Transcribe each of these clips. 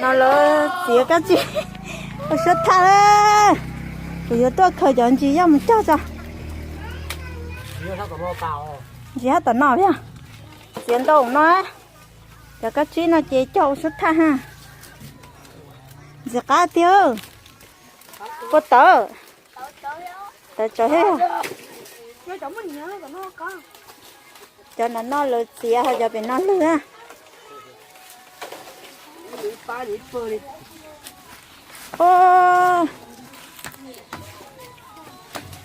No lawv txiav kab tsib ua suab thaj. Kuv yuav tuaj khaws cov ntsis yoj mus cog tso. Ntsis hab tom no thiab. Txiav ntau no. Cov kab tsib no ces cog ua suab thaj ha. Ntxim qab tiag. Kua tawv. Tawv tsawv thiab. Cov no no lawv txiav ho cov pem no lwg.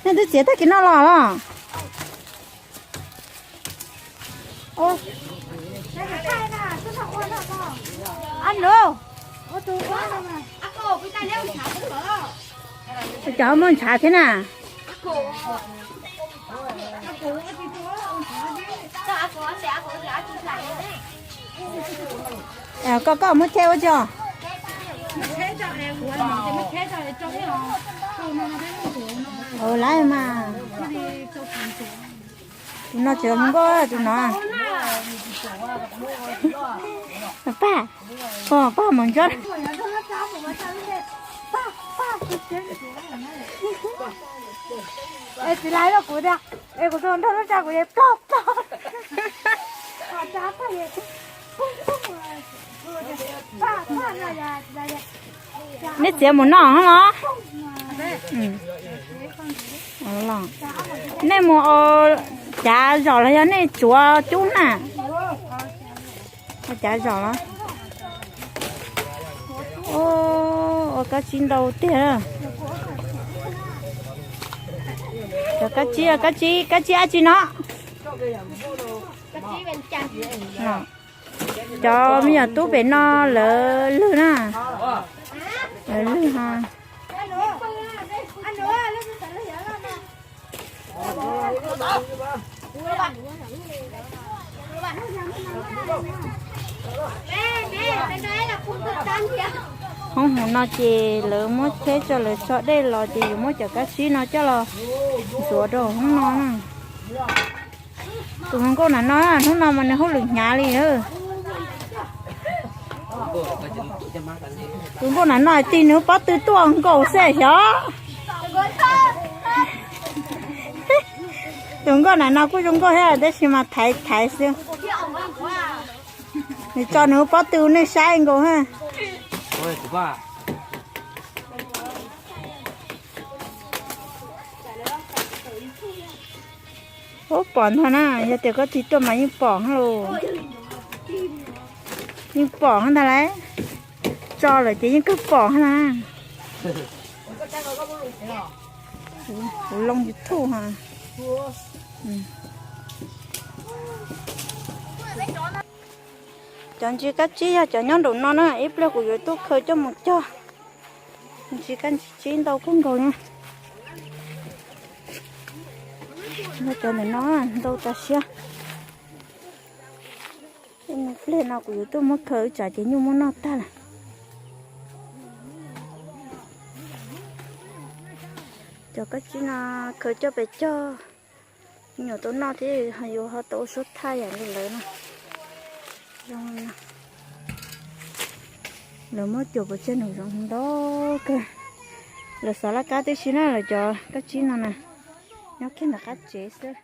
Nej twb txiav tag kis no los los? Cov muaj ntshav thiab na. Koj, koj muab cheb ua tso. Lawm mas. Tus no tseem zoo nkauj tus no. Paj, paj mus ntsob. Es txiv lais los kuv tias, es kuv tus nrog lub tsa kuv yeej ploj ploj. Nej txiav mus noj hos los? Nej mus cav zom los yog nej tsuav cub na? Cav zom los? Ua kab tsib ntau tiag. Cov kab tsib, kab tsib, kab tsib dab tsi no? Cov me nyuam tub pem no lawv lwg na. Lawv lwg ho. Hoob hauv no ces lawv muab tsheb tso lawv so dej los ces yuav muab cov kab tsib no coj los ntxuav rau hoob no na. Tus hluas nkauj na no, hnub no mas nws hauj lwm hnyav li. Tus nkauj na no tig nws pob tw tuaj nkaus xwb xyov. Tus nkauj na no kuj zoo nkauj thiab tab sis mas thaiv thaiv xwb. Nws tso nws pob tw nej saib nkaus ha. Ub, pom ntag na, yog tias koj tig tuaj mas yeej pom los. Yeej pom ntag lauj. Tso lawm ces yeej kawg pom na. Kuv loo YouTube ha. Cov ntsis kab tsib yog cov nyob nraum no na, ib pliag kuv yuav tuaj khaws coj mus cog. Ntsis kab tsib ntau kawg nkaus na. Cov ntawm no ntau tas siab. Ib pliag no kuv yuav tuaj muab khaws tsam ces nyuj muab noj tag lawm. Cov kab tsib no khaws coj pes cog, me nyuam tau noj thiab yuav ho tau ua suab thaj yam li lawv no. Lawv muab cuam pov tseg nws zoo ntau kawg. Lawv xov laj kab tib si na, lawv cov kab tsib no na, nyob kiag ntawm qab tsev xwb.